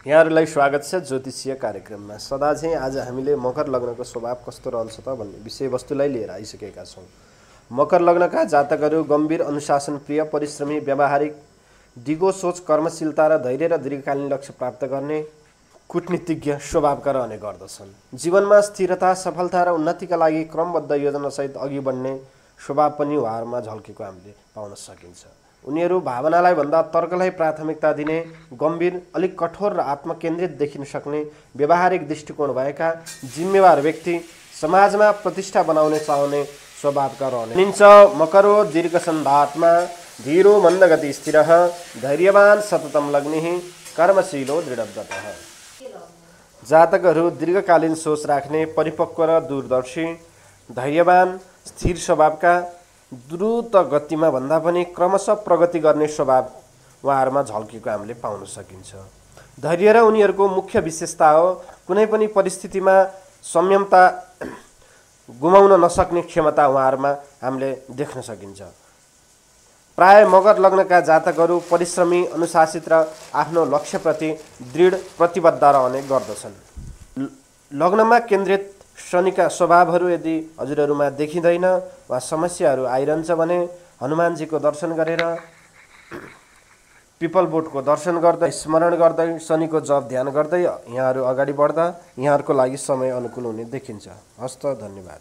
यहाँहरूलाई स्वागत छ ज्योतिषीय कार्यक्रममा। सदा चाहिँ आज हामीले मकर लग्नको स्वभाव कस्तो रहन्छ त भन्ने विषयवस्तुलाई लिएर आइसकेका छौँ। मकर लग्नका जातकहरू गम्भीर, अनुशासन प्रिय, परिश्रमी, व्यावहारिक, दिगो सोच, कर्मशीलता र धैर्य र दीर्घकालीन लक्ष्य प्राप्त गर्ने कूटनीतिज्ञ स्वभावका रहने गर्दछन्। जीवनमा स्थिरता, सफलता र उन्नतिका लागि क्रमबद्ध योजनासहित अघि बढ्ने स्वभाव पनि उहाँहरूमा झल्केको हामीले पाउन सकिन्छ। उनीहरू भावनालाई भन्दा तर्कलाई प्राथमिकता दिने, गम्भीर, अलिक कठोर र आत्मकेन्द्रित देखिन सक्ने, व्यावहारिक दृष्टिकोण भएका जिम्मेवार व्यक्ति, समाजमा प्रतिष्ठा बनाउने चाहने स्वभावका रहन्छ। मकरो दीर्घसन्धात्मा, धीरो मन्दगति स्थिर, धैर्यवान सततम लग्निः, कर्मशीलो दृढव्रतः। जातकहरू दीर्घकालीन सोच राख्ने, परिपक्व र दूरदर्शी, धैर्यवान, स्थिर स्वभावका, द्रुत गतिमा भन्दा पनि क्रमशः प्रगति गर्ने स्वभाव उहाँहरूमा झल्केको हामीले पाउन सकिन्छ। धैर्य र उनीहरूको मुख्य विशेषता हो। कुनै पनि परिस्थितिमा संयमता गुमाउन नसक्ने क्षमता उहाँहरूमा हामीले देख्न सकिन्छ। प्राय मकर लग्नका जातकहरू परिश्रमी, अनुशासित र आफ्नो लक्ष्यप्रति दृढ प्रतिबद्ध रहने गर्दछन्। लग्नमा केन्द्रित शनिका स्वभावहरू यदि हजुरहरूमा देखिँदैन वा समस्याहरू आइरहन्छ भने हनुमानजीको दर्शन गरेर, पिपल बोटको दर्शन गर्दै, स्मरण गर्दै, शनिको जप ध्यान गर्दै यहाँहरू अगाडि बढ्दा यहाँहरूको लागि समय अनुकूल हुने देखिन्छ। हस्त, धन्यवाद।